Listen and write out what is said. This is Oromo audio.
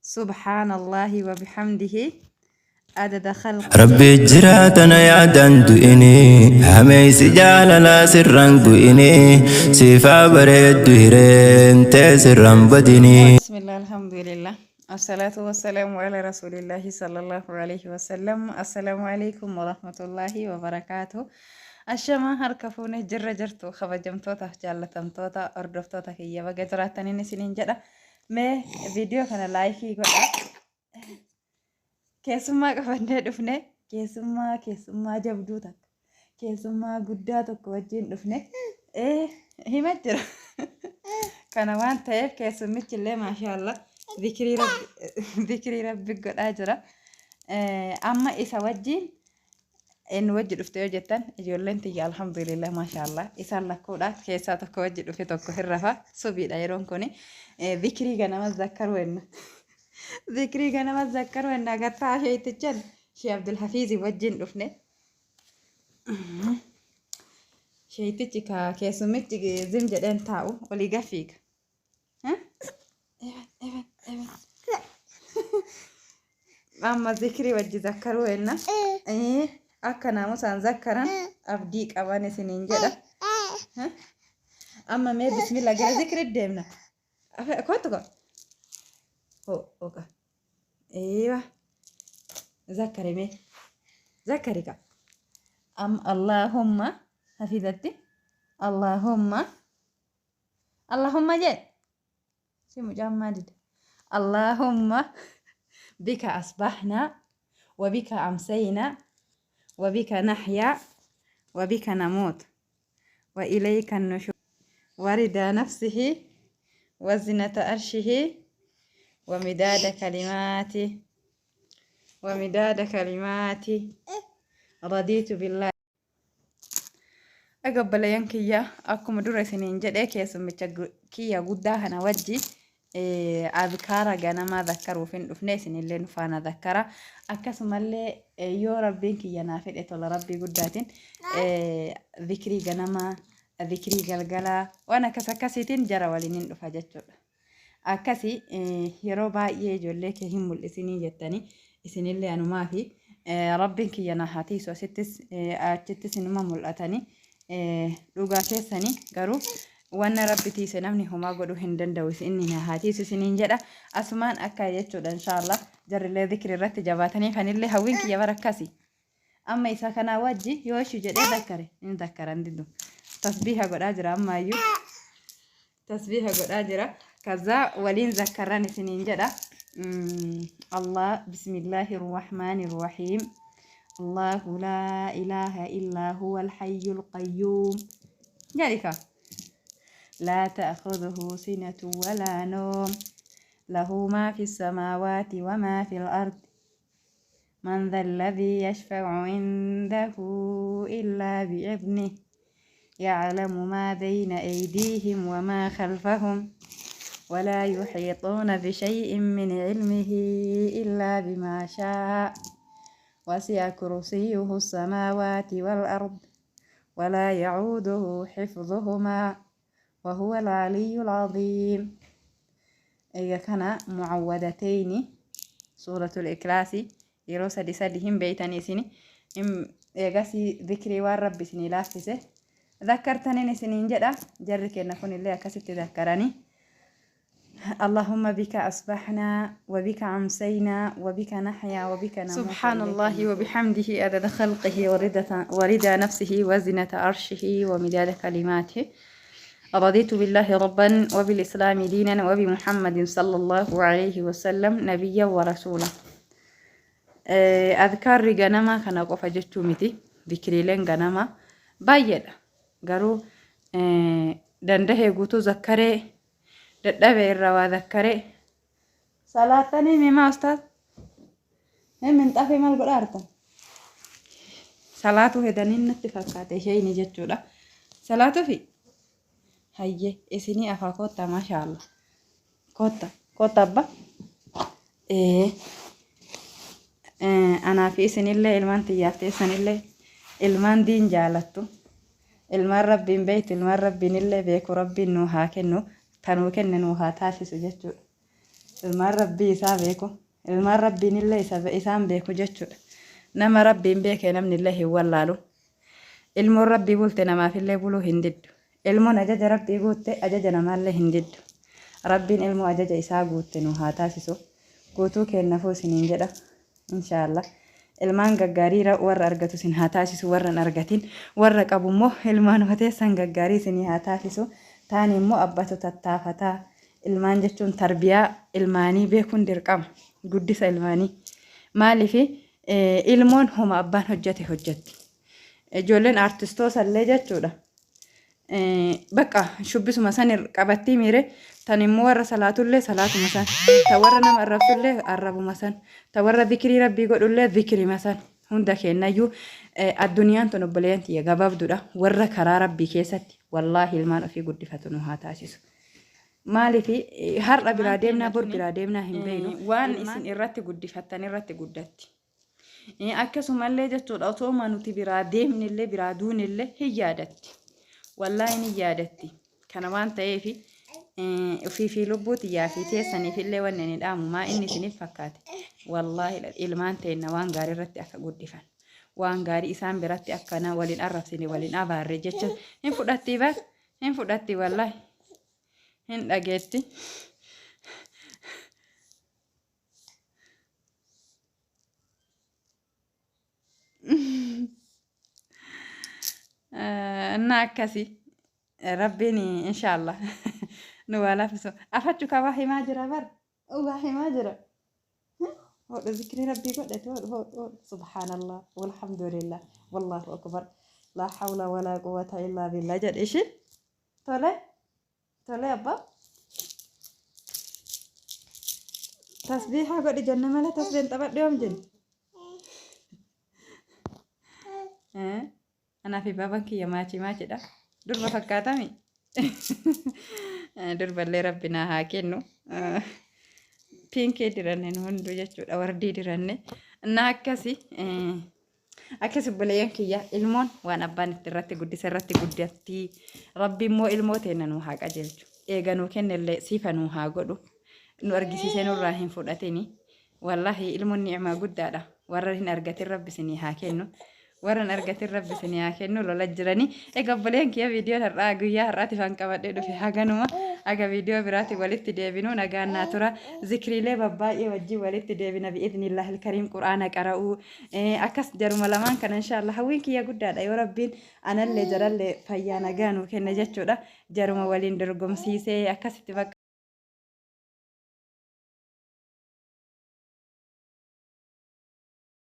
Subhaanallaahi wa bihamdihi adada khalqihi. Rabbi jiraatana yaadaan du'ini Hameessi jaalalaa sirraan gu'ini Siifaa bareeddu hireen tee sirraan badini. Bismillah alhamdulillah Assalatu wassalamu ala rasulillahi sallallahu alaihi wasallam. Assalamu alaikum warahmatullahi wabarakatuh. Ashama harka fuune, jirra jirtu kabajamtootaaf jaallatamtoota hordoftoota kiyya, baga jiraattaniin isiniin jedha. Mee viidiyoo kana laayikii godha. Keessummaa qabannee dhufne, keessummaa keessummaa jabduu takka, keessummaa guddaa tokko wajjin dhufne. Ee, hima jira. Kana waan ta'eef keessummichi illee maashaallah zikirii rabbi zikirii rabbi godhaa jira. Amma isa wajjin eenyu wajji dhufte yoo jettan, ijoolleen tiyya alhamdulillah maashaallah isaan lakkuudha keessaa tokko wajji dhufe, tokko hin rafa, subiidha yeroon kuni. Zikirii ganama zakkaruu enna. Zikirii ganama zakkaruu enna agartaa sheeytichan Shee Abdulhafiizi wajjin dhufne. Sheeytichi ka keessummichi zim jedheen taa'u olii gafiiga. Eban eban eban. Amma zikrii wajji zakkaruu enna. Akka naamusaan zakkaran abdii qaban isiniin jedha. Amma mee bismillah gara zikri deemna. Kottu ko. Ho oka. Eewa. Zakkari mee. Zakkari ka. Am Allahumma hafizatti. Allahumma. Allahumma jedhe. Si mucaan maa dida? Allahumma bika asbahnaa wa bika amsaynaa wa bika nahyaa wa bika namuut wa ilayka nushur wa ridaa nafsihi wa zinata arshihi wa midaada kalimaati wa midaada kalimaati radiitu billahi. Egaa obboleeyyan kiyya, akkuma dura isiniin jedhee, keessummicha kiyya guddaa kana wajji azkaara ganamaa zakkaruuf hin dhufne. Isinillee nu faana zakkara. Akkasumallee yoo rabbiin kiyya naa fedhe, tola rabbii guddaatiin zikrii ganamaa, zikrii galgalaa, waan akkas akkasiitiin jara waliin hin dhufa jechuudha. Akkasi yeroo baay'ee ijoollee kee hin mul'isinii jettanii, isinillee anumaa fi rabbiin kiyya na haa tiisu, asittis achittis inuma mul'atanii dhugaa keessanii, garuu wanna rabbi tiise namni homaa godhuu hin danda'u. Inni na haa tiisu isiniin jedha. Asumaan akka jechuudha, inshaallah jarrillee zikri irratti jabaatanii kanillee hawwiin kiyya bara akkasi. Amma isa kanaa wajji yoo ishu jedhee zakkare hin zakkaran didu. Tasbiiha godhaa jira, ammaayyuu tasbiiha godhaa jira. Kazaa waliin zakkarran isiniin jedha. Allah bismillahi irrahmaani irrahiim. Allahu laa ilaaha illaa huwa alhayyul qayyuum. Jedhi ka. Laa ta'khudhuhu sinatu walaa noom. Lahu maa fi samaawaati wa maa fi al-ard. من ذا الذي يشفع عنده إلا بإذنه يعلم ما بين أيديهم وما خلفهم ولا يحيطون بشيء من علمه إلا بما شاء وسع كرسيه السماوات والأرض ولا يعوده حفظهما وهو العلي العظيم. Egaa kana mucawwadateyni, suuratul ikhlaasi yeroo sadi sadi hin beeytanii isini. Eegas zikrii waan rabbi isinii laaffise zakkartaniin isiniin jedha. Jarri kenna kunillee akkasitti zakkaranii. اللهم بك أصبحنا وبك أمسينا وبك نحيا وبك نموت. سبحان الله وبحمده عدد خلقه ورضا نفسه وزنة عرشه ومداد كلماته. رضيت بالله ربا وبالإسلام دينا وبمحمد صلى الله عليه وسلم نبيا ورسولا. Adkaarri ganamaa kana qofa jechuu miti. Zikriileen ganamaa baay'eedha. Garuu dandahee guutuu zakkaree, dadhabe irraa waa zakkaree. Salaattanii mimaa ustaaz? Mee minxaafii maal godhaa jirtan? Salaatuu hedaniin natti fakkaate isheen jechuudha. Salaatuufi? Hayye, isinii afaa koottaa, maashaallah. Kootta kootta abba. Ee. Anaa fi isinillee, ilmaan tiyyaaf teessanillee, ilmaan diin jaalattu. Ilmaan rabbiin beektu, ilmaan rabbiin illee beeku rabbiin nuu haa kennu. Tanuu kenne nuu haa taasisu jechuudha. Ilmaan rabbii isaa beeku. Ilmaan rabbiinillee isaan beeku jechuudha. Nama rabbiin beeke namnillee hin wallaalu. Ilmoon rabbii bulte namaafillee buluu hin diddu. Ilmoon ajaja rabbii guutte ajaja namaallee hin diddu. Rabbiin ilmoo ajaja isaa guutte nu haa taasisu. Guutuu keennafuu isiniin jedha. Inshaallah. Ilmaan gaggaarii warra argatu isin haa taasisu warra hin argatin. Warra qabu immoo ilmaanuma teessan gaggaarii isinii haa taasisu. Taani immoo abbatu tattaafataa. Ilmaan jechuun tarbiyaa ilmaanii beekuun dirqama. Guddisa ilmaanii. Maaliif ilmoon homa abbaan hojjate hojjatti. Ijoolleen aartistoota illee jechuudha. Bakka shubbisuma san qabattii miire tan immoo warra salaatullee salaatuma san ta warra nama arrabsullee arrabuma san ta warra zikirii rabbii godhullee zikirima san hunda keennayyuu addunyaan tun obboleeyyan tiyya gabaabduudha warra karaa rabbii keessatti wallaahi ilmaan ofii guddifatu nu haa taasisu. Maaliif har'a biraa deemnaa bor biraa deemnaa hin beeknu waan isin irratti guddifattan irratti guddatti. Akkasumallee jechuudha osooma nuti biraa deemnillee biraa duunillee hin yaadatti. Wallaahi ni yaadatti. Kana waan ta'eef ofii fi lubbuu tiyyaa fi teessaniif illee wanni ani dhaamu maa inni isiniif fakkaate. Wallaahi ilmaan teenna waan gaarii irratti akka guddifan. Waan gaarii isaan biratti akkana waliin arrabsine waliin abaarre jecha hin fudhatti bar hin fudhatti wallaahi hin dhageetti. እና akkasi rabbiin inshaallah nu waa laafisu afachu ka waa himaa jira bar waa himaa jira hodhu zikrii rabbii godhate hodhu hodhu hodhu subhaanallah walhamdulillah wallahu akbar laa hawla walaa quwwata illaa billah jedhe ishiin tole Tole abbaa. Tasbiihaa godhi jenne malee tasbiin taphadhu yoom jenne. Anaa fi baabaan kiyya maachii maachidha. Durba fakkaatami. Durballee rabbi naa haa kennu. Piinkii diranne nu hunduu jechuudha. Wardii diranne. Na akkasi. Akkas obboleeyyan kiyya ilmoon waan abbaan itti irratti guddise irratti guddatti. Rabbi immoo ilmoo teenna nuu haa qajeelchu. Eega nuu kennellee siifa nuu haa godhu. Nu argisiisee nurraa hin fudhatini. Wallaahi ilmoon ni'maa guddaadha. Warra hin argatin rabbi isinii haa kennu. Warra hin argatin rabbi isinii haa kennu lola jirani. Egaa obboleeyyan kiyya viidiyoon har'aa guyyaa har'aatiif an qabadhee dhufe haganuma. Aga viidiyoo biraatti walitti deebinu nagaan naa tura. Zikriilee babbaay'ee wajjin walitti deebina bi'idhnillahil kariim qur'aana qara'uu. Akkas jaruma lamaan kana inshaallah hawwiin kiyya guddaadha yoo rabbiin anallee jarallee fayyaa nagaa nuu kenne jechuudha. Jaruma waliin dorgomsiisee akkasitti bakka.